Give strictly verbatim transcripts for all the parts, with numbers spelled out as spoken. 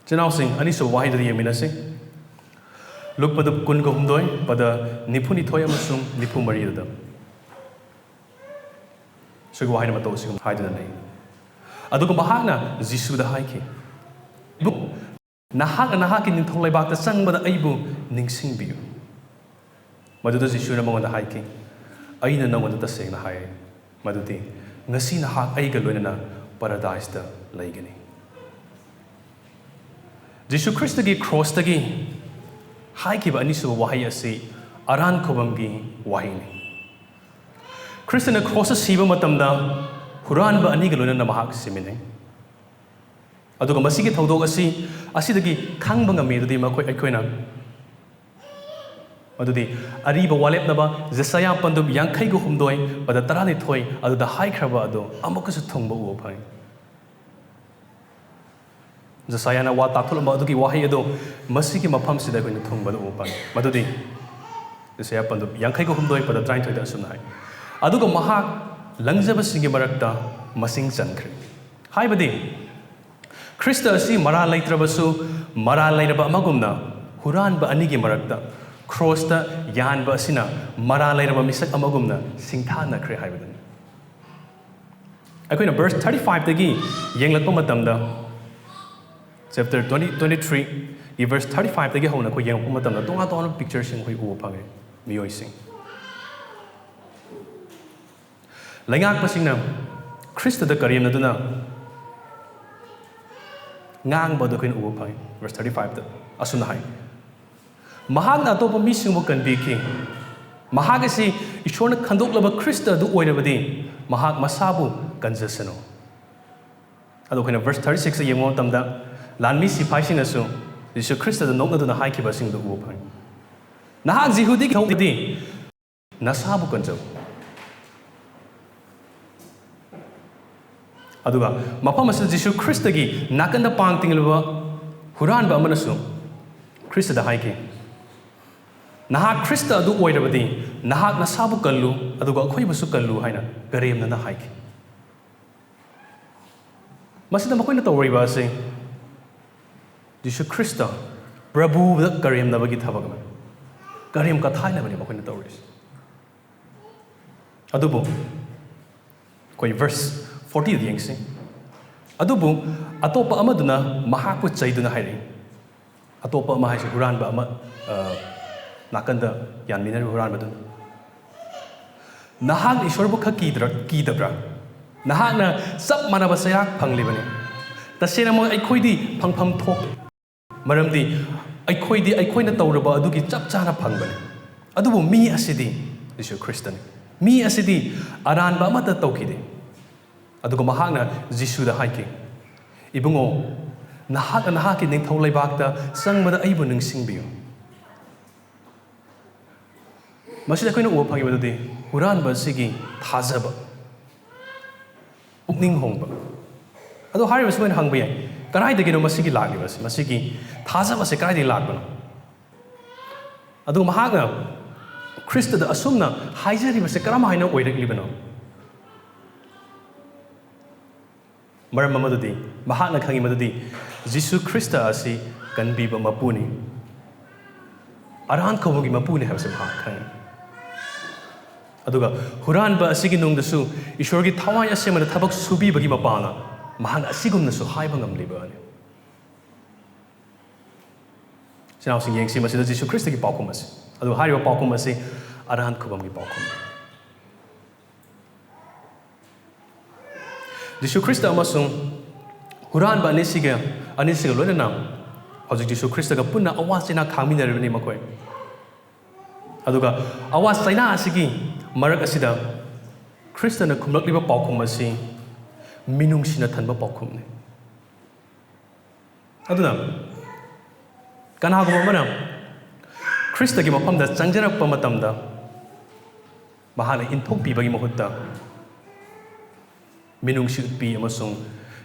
ꯏꯆꯤꯟ ꯏꯅꯥꯎꯁꯤꯡ, ꯑꯅꯤꯁꯨꯕ ꯋꯥꯍꯩꯗꯨꯗ ꯌꯦꯡꯃꯤꯟꯅꯁꯤ꯫ ꯂꯨꯛ ꯄꯗꯨꯞ ꯀꯨꯟꯒ ꯍꯨꯝꯗꯣꯏ, ꯄꯗ ꯅꯤꯐꯨꯅꯤꯊꯣꯏ ꯑꯃꯁꯨꯡ ꯅꯤꯐꯨ ꯃꯔꯤꯗꯨꯗ꯫ ꯁꯤꯒꯤ ꯋꯥꯍꯩ ꯃꯇꯧ ꯑꯁꯤꯒꯨꯝ ꯍꯥꯏꯗꯨꯅ ꯂꯩ꯫ ꯑꯗꯨꯒ ꯃꯍꯥꯛꯅ ꯖꯤꯁꯨꯗ ꯍꯥꯏꯈꯤ, "ꯏꯕꯨꯡ, ꯅꯍꯥꯛꯅ ꯅꯍꯥꯛꯀꯤ ꯅꯤꯡꯊꯧ ꯂꯩꯕꯥꯛꯇ ꯆꯪꯕꯗ ꯑꯩꯕꯨ ꯅꯤꯡꯁꯤꯡꯕꯤꯌꯨ꯫" ꯃꯗꯨꯗ ꯖꯤꯁꯨꯅ ꯃꯉꯣꯟꯗ ꯍꯥꯏꯈꯤ, "ꯑꯩꯅ ꯅꯉꯣꯟꯗ ꯇꯁꯦꯡꯅ ꯍꯥꯏ, ꯃꯗꯨꯗꯤ ꯉꯁꯤ ꯅꯍꯥꯛ ꯑꯩꯒ ꯂꯣꯏꯅꯅ ꯄꯥꯔꯥꯗꯥꯏꯁꯇ ꯂꯩꯒꯅꯤ꯫" ꯖꯤꯁꯨ ꯈ꯭ꯔꯤꯁꯇꯒꯤ ꯀ꯭ꯔꯣꯁꯇꯒꯤ ꯍꯥꯏꯈꯤꯕ ꯑꯅꯤꯁꯨꯕ ꯋꯥꯍꯩ ꯑꯁꯤ ꯑꯔꯥꯟ ꯈꯨꯕꯝꯒꯤ ꯋꯥꯍꯩꯅꯤ꯫ ꯈ꯭ꯔꯤꯁꯇꯅ ꯀ꯭ꯔꯣꯁꯇ ꯁꯤꯕ ꯃꯇꯝꯗ ꯍꯨꯔꯥꯟꯕ ꯑꯅꯤꯒ ꯂꯣꯏꯅꯅ ꯃꯍꯥꯛ ꯁꯤꯃꯤꯟꯅꯩ꯫ ꯑꯗꯨꯒ ꯃꯁꯤꯒꯤ ꯊꯧꯗꯣꯛ ꯑꯁꯤ ꯑꯁꯤꯗꯒꯤ ꯈꯪꯕ ꯉꯝꯃꯤ ꯑꯗꯨꯗꯤ ꯃꯈꯣꯏ, ꯑꯩꯈꯣꯏꯅ ꯃꯗꯨꯗꯤ ꯑꯔꯤꯕ ꯋꯥꯔꯦꯞꯅꯕ ꯖꯦꯁꯥꯌꯥ ꯄꯟꯗꯨꯞ ꯌꯥꯡꯈꯩꯒ ꯍꯨꯝꯗꯣꯏ, ꯄꯗ ꯇꯔꯥꯅꯤꯊꯣꯏ ꯑꯗꯨꯗ ꯍꯥꯏꯈ꯭ꯔꯕ ꯑꯗꯨ ꯑꯃꯨꯛꯀꯁꯨ ꯊꯨꯡꯕ ꯎꯕ ꯐꯪꯏ꯫ ꯖꯦꯁꯥꯌꯥꯅ ꯋꯥ ꯇꯥꯛꯊꯣꯛꯂꯝꯕ ꯑꯗꯨꯒꯤ ꯋꯥꯍꯩ ꯑꯗꯨ ꯃꯁꯤꯒꯤ ꯃꯐꯝꯁꯤꯗ ꯑꯩꯈꯣꯏꯅ ꯊꯨꯡꯕꯗ ꯎꯕ ꯐꯪꯏ꯫ ꯃꯗꯨꯗꯤ ꯖꯦꯁꯥꯌꯥ ꯄꯟꯗꯨꯞ ꯌꯥꯡꯈꯩꯒ ꯍꯨꯝꯗꯣꯏ, ꯄꯗ ꯇꯔꯥꯅꯤꯊꯣꯏꯗ ꯑꯁꯨꯝꯅ ꯍꯥꯏ, "ꯑꯗꯨꯒ ꯃꯍꯥꯛ ꯂꯪꯖꯕꯁꯤꯡꯒꯤ ꯃꯔꯛꯇ ꯃꯁꯤꯡ ꯆꯟꯈ꯭ꯔꯦ꯫" ꯍꯥꯏꯕꯗꯤ, ꯈ꯭ꯔꯤꯁꯇ ꯑꯁꯤ ꯃꯔꯥꯜ ꯂꯩꯇ꯭ꯔꯕꯁꯨ, ꯃꯔꯥꯜ ꯂꯩꯔꯕ ꯑꯃꯒꯨꯝꯅ ꯍꯨꯔꯥꯟꯕ ꯑꯅꯤꯒꯤ ꯃꯔꯛꯇ ꯀ꯭ꯔꯣꯁꯇ ꯌꯥꯟꯕ ꯑꯁꯤꯅ ꯃꯔꯥꯜ ꯂꯩꯔꯕ ꯃꯤꯁꯛ ꯑꯃꯒꯨꯝꯅ ꯁꯤꯡꯊꯥꯅꯈ꯭ꯔꯦ ꯍꯥꯏꯕꯗꯨꯅꯤ꯫ ꯑꯩꯈꯣꯏꯅ ꯕꯔꯁ ꯊꯥꯔꯇꯤ ꯐꯥꯏꯚꯇꯒꯤ ꯌꯦꯡꯂꯛꯄ ꯃꯇꯝꯗ, ꯆꯦꯞꯇꯔ ꯇ꯭ꯋꯦꯟꯇꯤ, ꯇ꯭ꯋꯦꯟꯇꯤ ꯊ꯭ꯔꯤꯒꯤ ꯕꯔꯁ ꯊꯥꯔꯇꯤ ꯐꯥꯏꯚꯇꯒꯤ ꯍꯧꯅ ꯑꯩꯈꯣꯏ ꯌꯦꯡꯂꯛꯄ ꯃꯇꯝꯗ ꯇꯣꯉꯥꯟ ꯇꯣꯉꯥꯟꯕ ꯄꯤꯛꯆꯔꯁꯤꯡ ꯑꯩꯈꯣꯏ ꯎꯕ ꯐꯪꯉꯦ꯫ ꯃꯤꯑꯣꯏꯁꯤꯡ, ꯂꯩꯉꯥꯛꯄꯁꯤꯡꯅ ꯈ꯭ꯔꯤꯁꯇꯗ ꯀꯔꯦꯝꯅꯗꯨꯅ ꯉꯥꯡꯕ ꯑꯗꯨ ꯑꯩꯈꯣꯏꯅ ꯎꯕ ꯐꯪꯉꯤ꯫ ꯕꯔꯁ ꯊꯥꯔꯇꯤ ꯐꯥꯏꯚꯇ ꯑꯁꯨꯝꯅ ꯍꯥꯏ, "ꯃꯍꯥꯛꯅ ꯑꯇꯣꯞꯄ ꯃꯤꯁꯤꯡꯕꯨ ꯀꯟꯕꯤꯈꯤ꯫ ꯃꯍꯥꯛ ꯑꯁꯤ ꯏꯁꯣꯔꯅ ꯈꯟꯗꯣꯛꯂꯕ ꯈ꯭ꯔꯤꯁꯇ ꯑꯗꯨ ꯑꯣꯏꯔꯕꯗꯤ ꯃꯍꯥꯛ ꯃꯁꯥꯕꯨ ꯀꯟꯖꯁꯅꯨ꯫" ꯑꯗꯣ ꯑꯩꯈꯣꯏꯅ ꯕꯔꯁ ꯊꯥꯔꯇꯤ ꯁꯤꯛꯁꯇ ꯌꯦꯡꯕ ꯃꯇꯝꯗ, ꯂꯥꯟꯃꯤ ꯁꯤꯐꯥꯏꯁꯤꯡꯅꯁꯨ ꯖꯤꯁꯨ ꯈ꯭ꯔꯤꯁꯇꯗ ꯅꯣꯛꯅꯗꯨꯅ ꯍꯥꯏꯈꯤꯕꯁꯤꯡꯗꯨ ꯎꯕ ꯐꯪꯉꯤ꯫ "ꯅꯍꯥꯛ ꯖꯤꯍꯨꯗꯤꯒꯤ ꯍꯧꯗꯤ ꯅꯁꯥꯕꯨ ꯀꯟꯖꯧ꯫" ꯑꯗꯨꯒ ꯃꯐꯝ ꯑꯁꯤꯗ ꯖꯤꯁꯨ ꯈ꯭ꯔꯤꯁꯇꯒꯤ ꯅꯥꯀꯟꯗ ꯄꯥꯡ ꯇꯤꯡꯂꯤꯕ ꯍꯨꯔꯥꯟꯕ ꯑꯃꯅꯁꯨ ꯈ꯭ꯔꯤꯁꯇꯗ ꯍꯥꯏꯈꯤ, "ꯅꯍꯥꯛ ꯈ꯭ꯔꯤꯁꯇ ꯑꯗꯨ ꯑꯣꯏꯔꯕꯗꯤ ꯅꯍꯥꯛ ꯅꯁꯥꯕꯨ ꯀꯜꯂꯨ, ꯑꯗꯨꯒ ꯑꯩꯈꯣꯏꯕꯨꯁꯨ ꯀꯜꯂꯨ" ꯍꯥꯏꯅ ꯀꯔꯦꯝꯅꯅ ꯍꯥꯏꯈꯤ꯫ ꯃꯁꯤꯗ ꯃꯈꯣꯏꯅ ꯇꯧꯔꯤꯕ ꯑꯁꯤ ꯖꯤꯁꯨ ꯈ꯭ꯔꯤꯁꯇ ꯄ꯭ꯔꯚꯨꯗ ꯀꯔꯦꯝꯅꯕꯒꯤ ꯊꯕꯛ ꯑꯃ, ꯀꯔꯦꯝ ꯀꯊꯥꯏꯅꯕꯅꯦ ꯃꯈꯣꯏꯅ ꯇꯧꯔꯤꯁꯦ꯫ ꯑꯗꯨꯕꯨ ꯑꯩꯈꯣꯏ verse forty ꯗ ꯌꯦꯡꯁꯤ꯫ ꯑꯗꯨꯕꯨ ꯑꯇꯣꯞꯄ ꯑꯃꯗꯨꯅ ꯃꯍꯥꯛꯄꯨ ꯆꯩꯗꯨꯅ ꯍꯥꯏꯔꯛꯏ꯫ ꯑꯇꯣꯞꯄ ꯑꯃ ꯍꯥꯏꯁꯦ ꯍꯨꯔꯥꯟꯕ ꯑꯃ, ꯑ, ꯅꯥꯀꯟꯗ ꯌꯥꯟꯃꯤꯟꯅꯔꯤꯕ ꯍꯨꯔꯥꯟꯕꯗꯨꯅ, "ꯅꯍꯥꯛ ꯏꯁꯣꯔꯕꯨ ꯈꯛ ꯀꯤꯗ꯭ꯔ-, ꯀꯤꯗꯕ꯭ꯔꯥ? ꯅꯍꯥꯛꯅ ꯆꯞ ꯃꯥꯟꯅꯕ ꯆꯩꯔꯥꯛ ꯐꯪꯂꯤꯕꯅꯤ꯫ ꯇꯁꯦꯡꯅꯃꯛ ꯑꯩꯈꯣꯏꯗꯤ ꯐꯪꯐꯝ ꯊꯣꯛꯇꯦ꯫ ꯃꯔꯝꯗꯤ ꯑꯩꯈꯣꯏꯗꯤ ꯑꯩꯈꯣꯏꯅ ꯇꯧꯔꯕ ꯑꯗꯨꯒꯤ ꯆꯞ ꯆꯥꯅ ꯐꯪꯕꯅꯤ꯫ ꯑꯗꯨꯕꯨ ꯃꯤ ꯑꯁꯤꯗꯤ," ꯖꯤꯁꯨ ꯈ꯭ꯔꯤꯁꯇꯅꯤ, "ꯃꯤ ꯑꯁꯤꯗꯤ ꯑꯔꯥꯟꯕ ꯑꯃꯠꯇ ꯇꯧꯈꯤꯗꯦ꯫" ꯑꯗꯨꯒ ꯃꯍꯥꯛꯅ ꯖꯤꯁꯨꯗ ꯍꯥꯏꯈꯤ, "ꯏꯕꯨꯡꯉꯣ, ꯅꯍꯥꯛꯅ ꯅꯍꯥꯛꯀꯤ ꯅꯤꯡꯊꯧ ꯂꯩꯕꯥꯛꯇ ꯆꯪꯕꯗ ꯑꯩꯕꯨ ꯅꯤꯡꯁꯤꯡꯕꯤꯌꯨ꯫" ꯃꯁꯤꯗ ꯑꯩꯈꯣꯏꯅ ꯎꯕ ꯐꯪꯉꯤꯕꯗꯨꯗꯤ ꯍꯨꯔꯥꯟꯕ ꯑꯁꯤꯒꯤ ꯊꯥꯖꯕ, ꯄꯨꯛꯅꯤꯡ ꯍꯣꯡꯕ꯫ ꯑꯗꯣ ꯍꯥꯏꯔꯤꯕ ꯁꯨꯃꯥꯏꯅ ꯍꯪꯕ ꯌꯥꯏ, ꯀꯗꯥꯏꯗꯒꯤꯅꯣ ꯃꯁꯤꯒꯤ ꯂꯥꯛꯂꯤꯕꯁꯤ? ꯃꯁꯤꯒꯤ ꯊꯥꯖꯕꯁꯦ ꯀꯗꯥꯏꯗꯒꯤ ꯂꯥꯛꯄꯅꯣ? ꯑꯗꯨꯒ ꯃꯍꯥꯛꯅ ꯈ꯭ꯔꯤꯁꯇꯗ ꯑꯁꯨꯝꯅ ꯍꯥꯏꯖꯔꯤꯕꯁꯦ ꯀꯔꯝ ꯍꯥꯏꯅ ꯑꯣꯏꯔꯛꯂꯤꯕꯅꯣ? ꯃꯔꯝ ꯑꯃꯗꯨꯗꯤ, ꯃꯍꯥꯛꯅ ꯈꯪꯉꯤ ꯃꯗꯨꯗꯤ ꯖꯤꯁꯨ ꯈ꯭ꯔꯤꯁꯇ ꯑꯁꯤ ꯀꯟꯕꯤꯕ ꯃꯄꯨꯅꯤ, ꯑꯔꯥꯟ ꯈꯨꯕꯝꯒꯤ ꯃꯄꯨꯅꯤ ꯍꯥꯏꯕꯁꯤ ꯃꯍꯥꯛ ꯈꯪꯉꯤ꯫ ꯑꯗꯨꯒ ꯍꯨꯔꯥꯟꯕ ꯑꯁꯤꯒꯤ ꯅꯨꯡꯗꯁꯨ ꯏꯁꯣꯔꯒꯤ ꯊꯋꯥꯏ ꯑꯁꯦꯡꯕꯅ ꯊꯕꯛ ꯁꯨꯕꯤꯕꯒꯤ ꯃꯄꯥꯅ ꯃꯍꯥꯛꯅ ꯑꯁꯤꯒꯨꯝꯅꯁꯨ ꯍꯥꯏꯕ ꯉꯝꯂꯤꯕꯅꯤ꯫ ꯏꯆꯤꯟ ꯏꯅꯥꯎꯁꯤꯡ, ꯌꯦꯡꯁꯤ ꯃꯁꯤꯗ ꯖꯤꯁꯨ ꯈ꯭ꯔꯤꯁꯇꯒꯤ ꯄꯥꯎꯈꯨꯝ ꯑꯁꯤ꯫ ꯑꯗꯨ ꯍꯥꯏꯔꯤꯕ ꯄꯥꯎꯈꯨꯝ ꯑꯁꯤ ꯑꯔꯥꯟ ꯈꯨꯕꯝꯒꯤ ꯄꯥꯎꯈꯨꯝꯅꯤ꯫ ꯖꯤꯁꯨ ꯈ꯭ꯔꯤꯁꯇ ꯑꯃꯁꯨꯡ ꯍꯨꯔꯥꯟꯕ ꯑꯅꯤꯁꯤꯒ, ꯑꯅꯤꯁꯤꯒ ꯂꯣꯏꯅꯅ ꯍꯧꯖꯤꯛ ꯖꯤꯁꯨ ꯈ꯭ꯔꯤꯁꯇꯒ ꯄꯨꯟꯅ ꯑꯋꯥ ꯆꯩꯅꯥ ꯈꯥꯡꯃꯤꯟꯅꯔꯤꯕꯅꯤ ꯃꯈꯣꯏ꯫ ꯑꯗꯨꯒ ꯑꯋꯥ ꯆꯩꯅꯥ ꯑꯁꯤꯒꯤ ꯃꯔꯛ ꯑꯁꯤꯗ ꯈ꯭ꯔꯤꯁꯇꯅ ꯈꯨꯝꯂꯛꯂꯤꯕ ꯄꯥꯎꯈꯨꯝ ꯑꯁꯤ ꯃꯤꯅꯨꯡꯁꯤꯅ ꯊꯟꯕ ꯄꯥꯎꯈꯨꯝꯅꯤ꯫ ꯑꯗꯨꯅ ꯀꯅꯥꯒꯨꯝꯕ ꯑꯃꯅ ꯈ꯭ꯔꯤꯁꯇꯒꯤ ꯃꯐꯝꯗ ꯆꯪꯖꯔꯛꯄ ꯃꯇꯝꯗ ꯃꯍꯥꯛꯅ ꯏꯟꯊꯣꯛꯄꯤꯕꯒꯤ ꯃꯍꯨꯠꯇ ꯃꯤꯅꯨꯡꯁꯤ ꯎꯠꯄꯤ ꯑꯃꯁꯨꯡ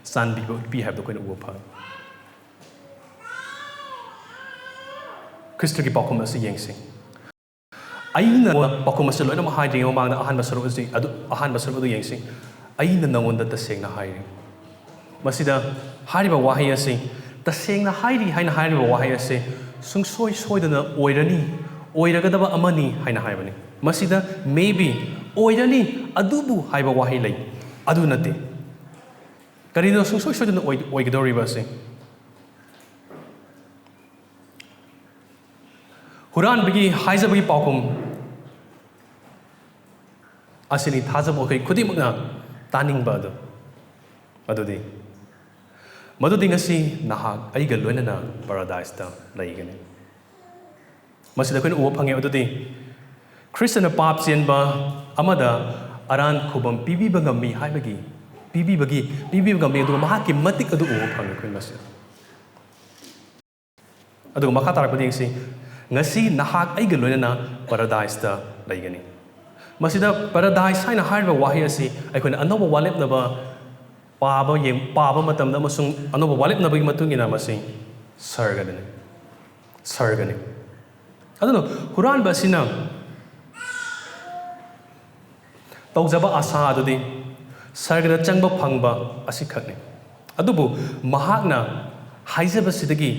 ꯆꯥꯟꯕꯤꯕ ꯎꯠꯄꯤ ꯍꯥꯏꯕꯗꯨ ꯑꯩꯈꯣꯏꯅ ꯎꯕ ꯐꯪꯏ꯫ ꯈ꯭ꯔꯤꯁꯇꯒꯤ ꯄꯥꯎꯈꯨꯝ ꯑꯁꯤ ꯌꯦꯡꯁꯤ꯫ ꯑꯩꯅ ꯄꯥꯎꯈꯨꯝ ꯑꯁꯤ ꯂꯣꯏꯅꯃꯛ ꯍꯥꯏꯗ꯭ꯔꯤꯉꯩ ꯃꯃꯥꯡꯗ ꯑꯍꯥꯟꯕ ꯁꯔꯨꯛ ꯑꯁꯤ ꯑꯗꯨ, ꯑꯍꯥꯟꯕ ꯁꯔꯨꯛ ꯑꯗꯨ ꯌꯦꯡꯁꯤ꯫ "ꯑꯩꯅ ꯅꯉꯣꯟꯗ ꯇꯁꯦꯡꯅ ꯍꯥꯏꯔꯤ꯫" ꯃꯁꯤꯗ ꯍꯥꯏꯔꯤꯕ ꯋꯥꯍꯩ ꯑꯁꯤ ꯇꯁꯦꯡꯅ ꯍꯥꯏꯔꯤ ꯍꯥꯏꯅ ꯍꯥꯏꯔꯤꯕ ꯋꯥꯍꯩ ꯑꯁꯦ ꯁꯨꯡꯁꯣꯏ ꯁꯣꯏꯗꯅ ꯑꯣꯏꯔꯅꯤ, ꯑꯣꯏꯔꯒꯗꯕ ꯑꯃꯅꯤ ꯍꯥꯏꯅ ꯍꯥꯏꯕꯅꯤ꯫ ꯃꯁꯤꯗ maybe, ꯑꯣꯏꯔꯅꯤ, ꯑꯗꯨꯕꯨ ꯍꯥꯏꯕ ꯋꯥꯍꯩ ꯂꯩ, ꯑꯗꯨ ꯅꯠꯇꯦ꯫ ꯀꯔꯤꯅꯣ ꯁꯨꯡꯁꯣꯏ ꯁꯣꯏꯗꯅ ꯑꯣꯏ-, ꯑꯣꯏꯒꯗꯧꯔꯤꯕ ꯑꯁꯤ? ꯍꯨꯔꯥꯟꯕꯒꯤ ꯍꯥꯏꯖꯕꯒꯤ ꯄꯥꯎꯈꯨꯝ ꯑꯁꯤꯅꯤ ꯊꯥꯖꯕ ꯑꯩꯈꯣꯏ ꯈꯨꯗꯤꯡꯃꯛꯅ ꯇꯥꯅꯤꯡꯕ ꯑꯗꯨ꯫ ꯑꯗꯨꯗꯤ, ꯃꯗꯨꯗꯤ ꯉꯁꯤ ꯅꯍꯥꯛ ꯑꯩꯒ ꯂꯣꯏꯅꯅ ꯄꯥꯔꯥꯗꯥꯏꯁꯇ ꯂꯩꯒꯅꯤ꯫ ꯃꯁꯤꯗ ꯑꯩꯈꯣꯏꯅ ꯎꯕ ꯐꯪꯉꯦ꯫ ꯑꯗꯨꯗꯤ ꯈ꯭ꯔꯤꯁꯇꯅ ꯄꯥꯞ ꯆꯦꯟꯕ ꯑꯃꯗ ꯑꯔꯥꯟ ꯈꯨꯕꯝ ꯄꯤꯕꯤꯕ ꯉꯝꯃꯤ ꯍꯥꯏꯕꯒꯤ, ꯄꯤꯕꯤꯕꯒꯤ, ꯄꯤꯕꯤꯕ ꯉꯝꯃꯤ, ꯑꯗꯨꯒ ꯃꯍꯥꯛꯀꯤ ꯃꯇꯤꯛ ꯑꯗꯨ ꯎꯕ ꯐꯪꯉꯦ ꯑꯩꯈꯣꯏ ꯃꯁꯤꯗ꯫ ꯑꯗꯨꯒ ꯃꯈꯥ ꯇꯥꯔꯛꯄꯗ ꯌꯦꯡꯁꯤ, ꯉꯁꯤ ꯅꯍꯥꯛ ꯑꯩꯒ ꯂꯣꯏꯅꯅ ꯄꯥꯔꯥꯗꯥꯏꯁꯇ ꯂꯩꯒꯅꯤ꯫ ꯃꯁꯤꯗ ꯄꯥꯔꯥꯗꯥꯏꯁ ꯍꯥꯏꯅ ꯍꯥꯏꯔꯤꯕ ꯋꯥꯍꯩ ꯑꯁꯤ ꯑꯩꯈꯣꯏꯅ ꯑꯅꯧꯕ ꯋꯥꯂꯦꯞꯅꯕ ꯄꯥꯕ ꯌꯦꯡ-, ꯄꯥꯕ ꯃꯇꯝꯗ ꯑꯃꯁꯨꯡ ꯑꯅꯧꯕ ꯋꯥꯂꯦꯞꯅꯕꯒꯤ ꯃꯇꯨꯡ ꯏꯟꯅ ꯃꯁꯤ ꯁꯔꯒꯗꯅꯤ, ꯁꯔꯒꯅꯤ꯫ ꯑꯗꯨꯅ ꯍꯨꯔꯥꯟꯕ ꯑꯁꯤꯅ ꯇꯧꯖꯕ ꯑꯥꯁꯥ ꯑꯗꯨꯗꯤ ꯁꯔꯒꯗ ꯆꯪꯕ ꯐꯪꯕ ꯑꯁꯤꯈꯛꯅꯤ꯫ ꯑꯗꯨꯕꯨ ꯃꯍꯥꯛꯅ ꯍꯥꯏꯖꯕꯁꯤꯗꯒꯤ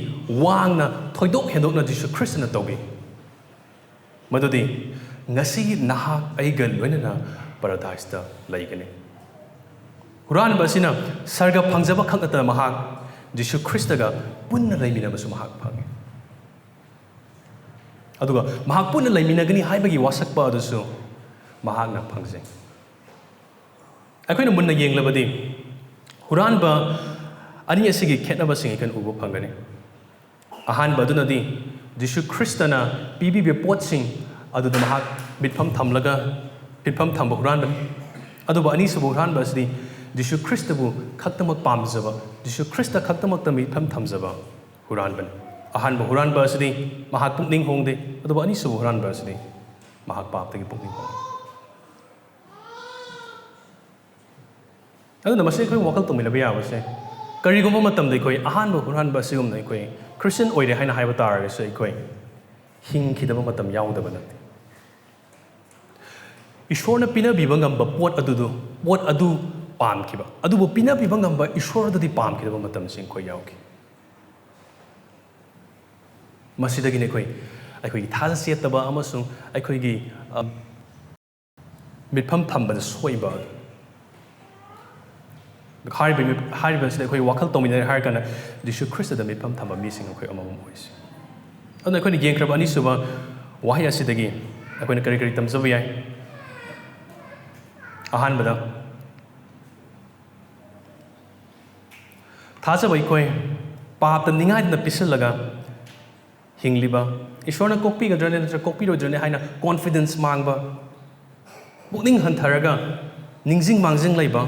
ꯋꯥꯡꯅ, ꯊꯣꯏꯗꯣꯛ ꯍꯦꯟꯗꯣꯛꯅ ꯖꯤꯁꯨ ꯈ꯭ꯔꯤꯁꯇꯅ ꯇꯧꯏ꯫ ꯃꯗꯨꯗꯤ ꯉꯁꯤ ꯅꯍꯥꯛ ꯑꯩꯒ ꯂꯣꯏꯅꯅ ꯄꯥꯔꯥꯗꯥꯏꯁꯇ ꯂꯩꯒꯅꯤ꯫ ꯍꯨꯔꯥꯟꯕ ꯑꯁꯤꯅ ꯁꯔꯒ ꯐꯪꯖꯕ ꯈꯛ ꯅꯠꯇꯅ ꯃꯍꯥꯛ ꯖꯤꯁꯨ ꯈ꯭ꯔꯤꯁꯇꯒ ꯄꯨꯟꯅ ꯂꯩꯃꯤꯟꯅꯕꯁꯨ ꯃꯍꯥꯛ ꯐꯪꯉꯤ꯫ ꯑꯗꯨꯒ ꯃꯍꯥꯛ ꯄꯨꯟꯅ ꯂꯩꯃꯤꯟꯅꯒꯅꯤ ꯍꯥꯏꯕꯒꯤ ꯋꯥꯁꯛꯄ ꯑꯗꯨꯁꯨ ꯃꯍꯥꯛꯅ ꯐꯪꯖꯩ꯫ ꯑꯩꯈꯣꯏꯅ ꯃꯨꯟꯅ ꯌꯦꯡꯂꯕꯗꯤ ꯍꯨꯔꯥꯟꯕ ꯑꯅꯤ ꯑꯁꯤꯒꯤ ꯈꯦꯠꯅꯕꯁꯤꯡ ꯑꯩꯈꯣꯏꯅ ꯎꯕ ꯐꯪꯒꯅꯤ꯫ ꯑꯍꯥꯟꯕ ꯑꯗꯨꯅꯗꯤ ꯖꯤꯁꯨ ꯈ꯭ꯔꯤꯁꯇꯅ ꯄꯤꯕꯤꯕ ꯄꯣꯠꯁꯤꯡ ꯑꯗꯨꯗ ꯃꯍꯥꯛ ꯃꯤꯠꯐꯝ ꯊꯝꯂꯒ, ꯃꯤꯠꯐꯝ ꯊꯝꯕ ꯍꯨꯔꯥꯟꯕꯅꯤ꯫ ꯑꯗꯨꯕꯨ ꯑꯅꯤꯁꯨꯕ ꯍꯨꯔꯥꯟꯕ ꯑꯁꯤꯗꯤ ꯖꯤꯁꯨ ꯈ꯭ꯔꯤꯁꯇꯕꯨ ꯈꯛꯇꯃꯛ ꯄꯥꯝꯖꯕ, ꯖꯤꯁꯨ ꯈ꯭ꯔꯤꯁꯇ ꯈꯛꯇꯃꯛꯇ ꯃꯤꯠꯐꯝ ꯊꯝꯖꯕ ꯍꯨꯔꯥꯟꯕꯅꯤ꯫ ꯑꯍꯥꯟꯕ ꯍꯨꯔꯥꯟꯕ ꯑꯁꯤꯗꯤ ꯃꯍꯥꯛ ꯄꯨꯛꯅꯤꯡ ꯍꯣꯡꯗꯦ, ꯑꯗꯨꯕꯨ ꯑꯅꯤꯁꯨꯕ ꯍꯨꯔꯥꯟꯕ ꯑꯁꯤꯗꯤ ꯃꯍꯥꯛ ꯄꯥꯞꯇꯒꯤ ꯄꯨꯛꯅꯤꯡ ꯍꯣꯡꯏ꯫ ꯑꯗꯨꯅ ꯃꯁꯤ ꯑꯩꯈꯣꯏ ꯋꯥꯈꯜ ꯇꯧꯃꯤꯟꯅꯕ ꯌꯥꯕꯁꯦ, ꯀꯔꯤꯒꯨꯝꯕ ꯃꯇꯝꯗ ꯑꯩꯈꯣꯏ ꯑꯍꯥꯟꯕ ꯍꯨꯔꯥꯟꯕ ꯑꯁꯤꯒꯨꯝꯅ ꯑꯩꯈꯣꯏ ꯈ꯭ꯔꯤꯁꯇꯤꯌꯟ ꯑꯣꯏꯔꯦ ꯍꯥꯏꯅ ꯍꯥꯏꯕ ꯇꯥꯔꯒꯁꯨ, ꯑꯩꯈꯣꯏ ꯍꯤꯡꯈꯤꯗꯕ ꯃꯇꯝ ꯌꯥꯎꯗꯕ ꯅꯠꯇꯦ꯫ ꯏꯁꯣꯔꯅ ꯄꯤꯅꯕꯤꯕ ꯉꯝꯕ ꯄꯣꯠ ꯑꯗꯨꯗꯨ, ꯄꯣꯠ ꯑꯗꯨ ꯄꯥꯝꯈꯤꯕ, ꯑꯗꯨꯕꯨ ꯄꯤꯅꯕꯤꯕ ꯉꯝꯕ ꯏꯁꯣꯔꯗꯗꯤ ꯄꯥꯝꯈꯤꯗꯕ ꯃꯇꯝꯁꯤꯡ ꯑꯩꯈꯣꯏ ꯌꯥꯎꯈꯤ꯫ ꯃꯁꯤꯗꯒꯤꯅꯤ ꯑꯩꯈꯣꯏ, ꯑꯩꯈꯣꯏꯒꯤ ꯊꯥꯖ ꯆꯦꯠꯇꯕ ꯑꯃꯁꯨꯡ ꯑꯩꯈꯣꯏꯒꯤ, ꯑ, ꯃꯤꯠꯐꯝ ꯊꯝꯕꯗ ꯁꯣꯏꯕ꯫ ꯍꯥꯏꯔꯤꯕ ꯃꯤ-, ꯍꯥꯏꯔꯤꯕ ꯑꯁꯤꯗ ꯑꯩꯈꯣꯏ ꯋꯥꯈꯜ ꯇꯧꯃꯤꯟꯅꯔꯦ ꯍꯥꯏꯔ ꯀꯥꯟꯗ ꯖꯤꯁꯨ ꯈ꯭ꯔꯤꯁꯇꯗ ꯃꯤꯠꯐꯝ ꯊꯝꯕ ꯃꯤꯁꯤꯡ ꯑꯩꯈꯣꯏ ꯑꯃꯃꯝ ꯑꯣꯏꯁꯤ꯫ ꯑꯗꯨꯅ ꯑꯩꯈꯣꯏꯅ ꯌꯦꯡꯈ꯭ꯔꯕ ꯑꯅꯤꯁꯨꯕ ꯋꯥꯍꯩ ꯑꯁꯤꯗꯒꯤ ꯑꯩꯈꯣꯏꯅ ꯀꯔꯤ ꯀꯔꯤ ꯇꯝꯖꯕ ꯌꯥꯏ? ꯑꯍꯥꯟꯕꯗ, ꯊꯥꯖꯕ ꯑꯩꯈꯣꯏ ꯄꯥꯞꯇ ꯅꯤꯡꯉꯥꯏꯗꯅ ꯄꯤꯁꯤꯜꯂꯒ ꯍꯤꯡꯂꯤꯕ, ꯏꯁꯣꯔꯅ ꯀꯣꯛꯄꯤꯒꯗ꯭ꯔꯅꯦ ꯅꯠꯇ꯭ꯔꯒ ꯀꯣꯛꯄꯤꯔꯣꯏꯗ꯭ꯔꯅꯦ ꯍꯥꯏꯅ confidence ꯃꯥꯡꯕ, ꯄꯨꯛꯅꯤꯡ ꯍꯟꯊꯔꯒ ꯅꯤꯡꯖꯤꯡ ꯃꯥꯡꯖꯤꯡ ꯂꯩꯕ,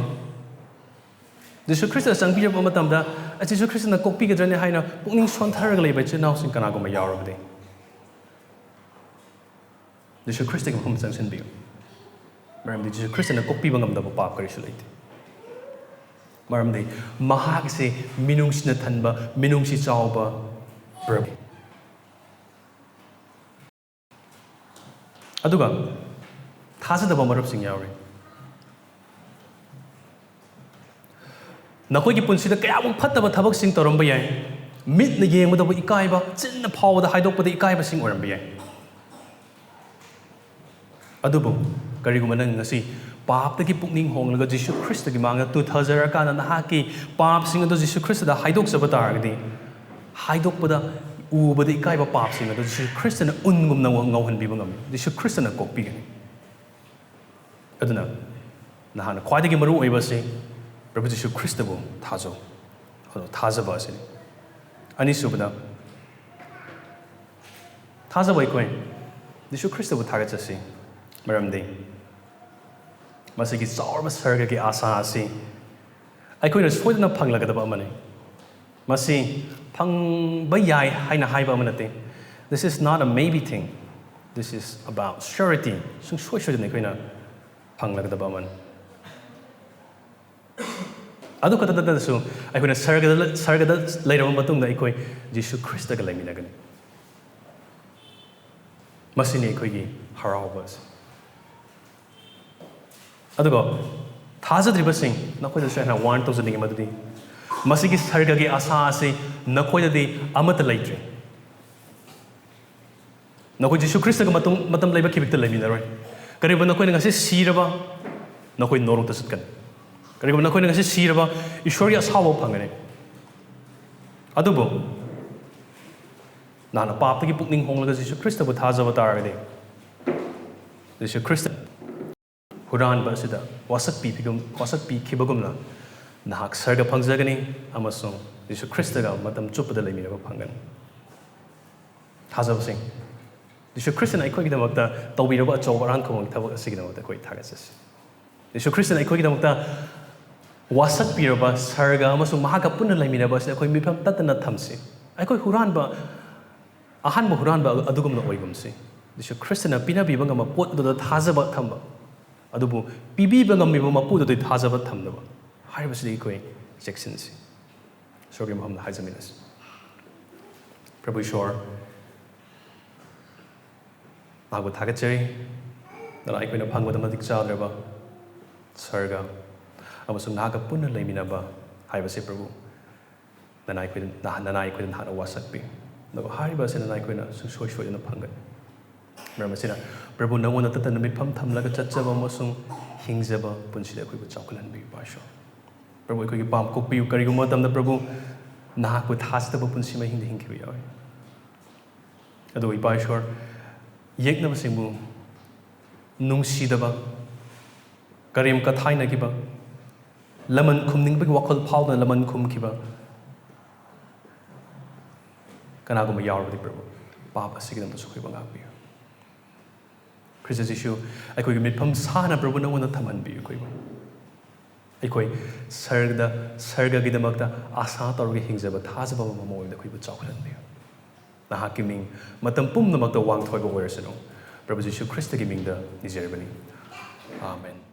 ꯖꯤꯁꯨ ꯈ꯭ꯔꯤꯁꯇ ꯆꯪꯕꯤꯔꯛꯄ ꯃꯇꯝꯗ, "ꯑ, ꯖꯤꯁꯨ ꯈ꯭ꯔꯤꯁꯇꯅ ꯀꯣꯛꯄꯤꯒꯗ꯭ꯔꯅꯦ" ꯍꯥꯏꯅ ꯄꯨꯛꯅꯤꯡ ꯁꯣꯟꯊꯔꯒ ꯂꯩꯕ ꯏꯆꯤꯜ ꯏꯅꯥꯎꯁꯤꯡ ꯀꯅꯥꯒꯨꯝꯕ ꯌꯥꯎꯔꯕꯗꯤ, ꯖꯤꯁꯨ ꯈ꯭ꯔꯤꯁꯇꯒꯤ ꯃꯐꯝ ꯆꯪꯁꯤꯟꯕꯤꯌꯨ꯫ ꯃꯔꯝꯗꯤ ꯖꯤꯁꯨ ꯈ꯭ꯔꯤꯁꯇꯅ ꯀꯣꯛꯄꯤꯕ ꯉꯝꯗꯕ ꯄꯥꯞ ꯀꯔꯤꯁꯨ ꯂꯩꯇꯦ꯫ ꯃꯔꯝꯗꯤ ꯃꯍꯥꯛꯁꯦ ꯃꯤꯅꯨꯡꯁꯤꯅ ꯊꯟꯕ, ꯃꯤꯅꯨꯡꯁꯤ ꯆꯥꯎꯕ ꯄ꯭ꯔꯚꯨ꯫ ꯑꯗꯨꯒ ꯊꯥꯖꯗꯕ ꯃꯔꯨꯞꯁꯤꯡ ꯌꯥꯎꯔꯤ꯫ ꯅꯈꯣꯏꯒꯤ ꯄꯨꯟꯁꯤꯗ ꯀꯌꯥꯃꯨꯛ ꯐꯠꯇꯕ ꯊꯕꯛꯁꯤꯡ ꯇꯧꯔꯝꯕ ꯌꯥꯏ, ꯃꯤꯠꯅ ꯌꯦꯡꯕꯗꯕꯨ ꯏꯀꯥꯏꯕ, ꯆꯤꯟꯅ ꯐꯥꯎꯕꯗ ꯍꯥꯏꯗꯣꯛꯄꯗ ꯏꯀꯥꯏꯕꯁꯤꯡ ꯑꯣꯏꯔꯝꯕ ꯌꯥꯏ꯫ ꯑꯗꯨꯕꯨ ꯀꯔꯤꯒꯨꯝꯕ ꯅꯪ ꯉꯁꯤ ꯄꯥꯞꯇꯒꯤ ꯄꯨꯛꯅꯤꯡ ꯍꯣꯡꯂꯒ ꯖꯤꯁꯨ ꯈ꯭ꯔꯤꯁꯇꯒꯤ ꯃꯥꯡꯗ ꯇꯨꯊꯖꯔꯀꯥꯟꯗ ꯅꯍꯥꯛꯀꯤ ꯄꯥꯞꯁꯤꯡ ꯑꯗꯨ ꯖꯤꯁꯨ ꯈ꯭ꯔꯤꯁꯇꯗ ꯍꯥꯏꯗꯣꯛꯆꯕ ꯇꯥꯔꯒꯗꯤ, ꯍꯥꯏꯗꯣꯛꯄꯗ ꯎꯕꯗ ꯏꯀꯥꯏꯕ ꯄꯥꯞꯁꯤꯡ ꯑꯗꯨ ꯖꯤꯁꯨ ꯈ꯭ꯔꯤꯁꯇꯅ ꯎꯟꯒꯨꯝꯅ ꯉꯧꯍꯟꯕꯤꯕ ꯉꯝꯃꯤ꯫ ꯖꯤꯁꯨ ꯈ꯭ꯔꯤꯁꯇꯅ ꯀꯣꯛꯄꯤꯒꯅꯤ꯫ ꯑꯗꯨꯅ ꯅꯍꯥꯛꯅ ꯈ꯭ꯋꯥꯏꯗꯒꯤ ꯃꯔꯨ ꯑꯣꯏꯕꯁꯤ ꯄ꯭ꯔꯚꯨ ꯖꯤꯁꯨ ꯈ꯭ꯔꯤꯁꯇꯕꯨ ꯊꯥꯖꯧ꯫ ꯑꯗꯣ ꯊꯥꯖꯕ ꯑꯁꯤꯅꯤ꯫ ꯑꯅꯤꯁꯨꯕꯗ, ꯊꯥꯖꯕ ꯑꯩꯈꯣꯏ ꯖꯤꯁꯨ ꯈ꯭ꯔꯤꯁꯇꯕꯨ ꯊꯥꯒꯠꯆꯁꯤ, ꯃꯔꯝꯗꯤ ꯃꯁꯤꯒꯤ ꯆꯥꯎꯔꯕ ꯁꯔꯒꯒꯤ ꯑꯥꯁꯥ ꯑꯁꯤ ꯑꯩꯈꯣꯏꯅ ꯁꯣꯏꯗꯅ ꯐꯪꯂꯒꯗꯕ ꯑꯃꯅꯤ꯫ ꯃꯁꯤ ꯐꯪꯕ ꯌꯥꯏ ꯍꯥꯏꯅ ꯍꯥꯏꯕ ꯑꯃ ꯅꯠꯇꯦ꯫ This is not a maybe thing. This is about surety. ꯁꯨꯡꯁꯣꯏ ꯁꯣꯏꯗꯅ ꯑꯩꯈꯣꯏꯅ ꯐꯪꯂꯒꯗꯕ ꯑꯃꯅꯤ꯫ ꯑꯗꯨ ꯈꯛꯇ ꯅꯠꯇꯅꯁꯨ, ꯑꯩꯈꯣꯏꯅ ꯁꯔꯒꯗ, ꯁꯔꯒꯗ ꯂꯩꯔꯕ ꯃꯇꯨꯡꯗ ꯑꯩꯈꯣꯏ ꯖꯤꯁꯨ ꯈ꯭ꯔꯤꯁꯇꯒ ꯂꯩꯃꯤꯟꯅꯒꯅꯤ꯫ ꯃꯁꯤꯅꯤ ꯑꯩꯈꯣꯏꯒꯤ ꯍꯔꯥꯎꯕ ꯑꯁꯤ꯫ ꯑꯗꯨꯒ ꯊꯥꯖꯗ꯭ꯔꯤꯕꯁꯤꯡ, ꯅꯈꯣꯏꯗꯁꯨ ꯑꯩꯅ warn ꯇꯧꯖꯅꯤꯡꯉꯤ ꯃꯗꯨꯗꯤ ꯃꯁꯤꯒꯤ ꯁꯔꯒꯒꯤ ꯑꯥꯁꯥ ꯑꯁꯤ ꯅꯈꯣꯏꯗꯗꯤ ꯑꯃꯠꯇ ꯂꯩꯇ꯭ꯔꯤ꯫ ꯅꯈꯣꯏ ꯖꯤꯁꯨ ꯈ꯭ꯔꯤꯁꯇꯒ ꯃꯇꯝ ꯃꯇꯝ ꯂꯩꯕ ꯈꯤꯕꯤꯛꯇ ꯂꯩꯃꯤꯟꯅꯔꯣꯏ꯫ ꯀꯔꯤꯒꯨꯝꯕ ꯅꯈꯣꯏꯅ ꯉꯁꯤ ꯁꯤꯔꯕ, ꯅꯈꯣꯏ ꯅꯣꯔꯣꯛꯇ ꯆꯠꯀꯅꯤ꯫ ꯀꯔꯤꯒꯨꯝꯕ ꯅꯈꯣꯏꯅ ꯉꯁꯤ ꯁꯤꯔꯕ, ꯏꯁꯣꯔꯒꯤ ꯑꯁꯥꯎꯕ ꯐꯪꯒꯅꯤ꯫ ꯑꯗꯨꯕꯨ ꯅꯍꯥꯛꯅ ꯄꯥꯞꯇꯒꯤ ꯄꯨꯛꯅꯤꯡ ꯍꯣꯡꯂꯒ ꯖꯤꯁꯨ ꯈ꯭ꯔꯤꯁꯇꯕꯨ ꯊꯥꯖꯕ ꯇꯥꯔꯒꯗꯤ, ꯖꯤꯁꯨ ꯈ꯭ꯔꯤꯁꯇ ꯍꯨꯔꯥꯟꯕ ꯑꯁꯤꯗ ꯋꯥꯁꯛꯄꯤꯕꯤꯒꯨꯝ ꯋꯥꯁꯛꯄꯤꯈꯤꯕꯒꯨꯝꯅ ꯅꯍꯥꯛ ꯁꯔꯒ ꯐꯪꯖꯒꯅꯤ ꯑꯃꯁꯨꯡ ꯖꯤꯁꯨ ꯈ꯭ꯔꯤꯁꯇꯒ ꯃꯇꯝ ꯆꯨꯞꯄꯗ ꯂꯩꯃꯤꯟꯅꯕ ꯐꯪꯒꯅꯤ꯫ ꯊꯥꯖꯕꯁꯤꯡ, ꯖꯤꯁꯨ ꯈ꯭ꯔꯤꯁꯇꯅ ꯑꯩꯈꯣꯏꯒꯤꯗꯃꯛꯇ ꯇꯧꯕꯤꯔꯕ ꯑꯆꯧꯕ ꯑꯔꯥꯟ ꯈꯨꯕꯝꯒꯤ ꯊꯕꯛ ꯑꯁꯤꯒꯤꯗꯃꯛꯇ ꯑꯩꯈꯣꯏ ꯊꯥꯒꯠꯆꯁꯤ꯫ ꯖꯤꯁꯨ ꯈ꯭ꯔꯤꯁꯇꯅ ꯑꯩꯈꯣꯏꯒꯤꯗꯃꯛꯇ ꯋꯥꯁꯛꯄꯤꯔꯕ ꯁꯔꯒ ꯑꯃꯁꯨꯡ ꯃꯍꯥꯛꯀ ꯄꯨꯟꯅ ꯂꯩꯃꯤꯟꯅꯕ ꯑꯁꯤ ꯑꯩꯈꯣꯏ ꯃꯤꯐꯝ ꯇꯠꯇꯅ ꯊꯝꯁꯤ꯫ ꯑꯩꯈꯣꯏ ꯍꯨꯔꯥꯟꯕ, ꯑꯍꯥꯟꯕ ꯍꯨꯔꯥꯟꯕ ꯑꯗꯨꯒꯨꯝꯅ ꯑꯣꯏꯒꯨꯝꯁꯤ꯫ ꯖꯤꯁꯨ ꯈ꯭ꯔꯤꯁꯇꯅ ꯄꯤꯅꯕꯤꯕ ꯉꯝꯕ ꯄꯣꯠ ꯑꯗꯨꯗ ꯊꯥꯖꯕ ꯊꯝꯕ, ꯑꯗꯨꯕꯨ ꯄꯤꯕꯤꯕ ꯉꯝꯃꯤꯕ ꯃꯄꯨꯗꯨꯗ ꯊꯥꯖꯕ ꯊꯝꯗꯕ ꯍꯥꯏꯔꯤꯕꯁꯤꯗꯤ ꯑꯩꯈꯣꯏ ꯆꯦꯛꯁꯤꯟꯁꯤ꯫ ꯏꯁꯣꯔꯒꯤ ꯃꯐꯝꯗ ꯍꯥꯏꯖꯃꯤꯟꯅꯁꯤ꯫ ꯄ꯭ꯔꯚꯨ ꯏꯁꯣꯔ, ꯅꯍꯥꯛꯄꯨ ꯊꯥꯒꯠꯆꯔꯤ꯫ ꯅꯅꯥ ꯑꯩꯈꯣꯏꯅ ꯐꯪꯕꯗ ꯃꯇꯤꯛ ꯆꯥꯗ꯭ꯔꯕ ꯁꯔꯒ ꯑꯃꯁꯨꯡ ꯅꯍꯥꯛꯀ ꯄꯨꯟꯅ ꯂꯩꯃꯤꯟꯅꯕ ꯍꯥꯏꯕꯁꯤ, ꯄ꯭ꯔꯚꯨ, ꯅꯅꯥ ꯑꯩꯈꯣꯏꯗ, ꯅꯍꯥꯟ ꯅꯅꯥ ꯑꯩꯈꯣꯏꯗ ꯅꯍꯥꯛꯅ ꯋꯥꯁꯛꯄꯤ꯫ ꯑꯗꯨꯒ ꯍꯥꯏꯔꯤꯕ ꯑꯁꯤ ꯅꯅꯥ ꯑꯩꯈꯣꯏꯅ ꯁꯨꯡꯁꯣꯏ ꯁꯣꯏꯗꯅ ꯐꯪꯒꯅꯤ꯫ ꯃꯔꯝ ꯑꯁꯤꯅ, ꯄ꯭ꯔꯚꯨ, ꯅꯉꯣꯟꯗ ꯇꯠꯇꯅ ꯃꯤꯠꯐꯝ ꯊꯝꯂꯒ ꯆꯠꯆꯕ ꯑꯃꯁꯨꯡ ꯍꯤꯡꯖꯕ ꯄꯨꯟꯁꯤꯗ ꯑꯩꯈꯣꯏꯕꯨ ꯆꯥꯎꯈꯠꯍꯟꯕꯤꯌꯨ, ꯏꯄꯥ ꯏꯁꯣꯔ꯫ ꯄ꯭ꯔꯚꯨ, ꯑꯩꯈꯣꯏꯒꯤ ꯄꯥꯝ ꯀꯣꯛꯄꯤꯌꯨ꯫ ꯀꯔꯤꯒꯨꯝꯕ ꯃꯇꯝꯗ, ꯄ꯭ꯔꯚꯨ, ꯅꯍꯥꯛꯄꯨ ꯊꯥꯖꯗꯕ ꯄꯨꯟꯁꯤ ꯃꯍꯤꯡꯗ ꯍꯤꯡꯈꯤꯕ ꯌꯥꯎꯏ꯫ ꯑꯗꯨꯕꯨ, ꯏꯄꯥ ꯏꯁꯣꯔ, ꯌꯦꯛꯅꯕꯁꯤꯡꯕꯨ ꯅꯨꯡꯁꯤꯗꯕ, ꯀꯔꯦꯝ ꯀꯊꯥꯏꯅꯈꯤꯕ, ꯂꯃꯟ ꯈꯨꯝꯅꯤꯡꯕꯒꯤ ꯋꯥꯈꯜ ꯐꯥꯎꯗꯅ ꯂꯃꯟ ꯈꯨꯝꯈꯤꯕ ꯀꯅꯥꯒꯨꯝꯕ ꯌꯥꯎꯔꯕꯗꯤ, ꯄ꯭ꯔꯚꯨ, ꯄꯥꯞ ꯑꯁꯤꯒꯤꯗꯃꯛꯇꯁꯨ ꯑꯩꯈꯣꯏꯕꯨ ꯉꯥꯛꯄꯤꯌꯨ꯫ ꯈ꯭ꯔꯤꯁꯇ ꯖꯤꯁꯨ, ꯑꯩꯈꯣꯏꯒꯤ ꯃꯤꯠꯐꯝ ꯁꯥꯅ, ꯄ꯭ꯔꯚꯨ, ꯅꯉꯣꯟꯗ ꯊꯝꯍꯟꯕꯤꯌꯨ꯫ ꯑꯩꯈꯣꯏꯕꯨ, ꯑꯩꯈꯣꯏ ꯁꯔꯒꯗ, ꯁꯔꯒꯒꯤꯗꯃꯛꯇ ꯑꯥꯁꯥ ꯇꯧꯔꯒ ꯍꯤꯡꯖꯕ, ꯊꯥꯖꯕ ꯑꯃ ꯃꯑꯣꯡꯗ ꯑꯩꯈꯣꯏꯕꯨ ꯆꯥꯎꯈꯠꯍꯟꯕꯤꯌꯨ꯫ ꯅꯍꯥꯛꯀꯤ ꯃꯤꯡ ꯃꯇꯝ ꯄꯨꯝꯅꯃꯛꯇ ꯋꯥꯡꯊꯣꯏꯕ ꯑꯣꯏꯔꯁꯅꯨ꯫ ꯄ꯭ꯔꯚꯨ ꯖꯤꯁꯨ ꯈ꯭ꯔꯤꯁꯇꯒꯤ ꯃꯤꯡꯗ ꯅꯤꯖꯔꯕꯅꯤ꯫ ꯑꯥꯃꯦꯟ꯫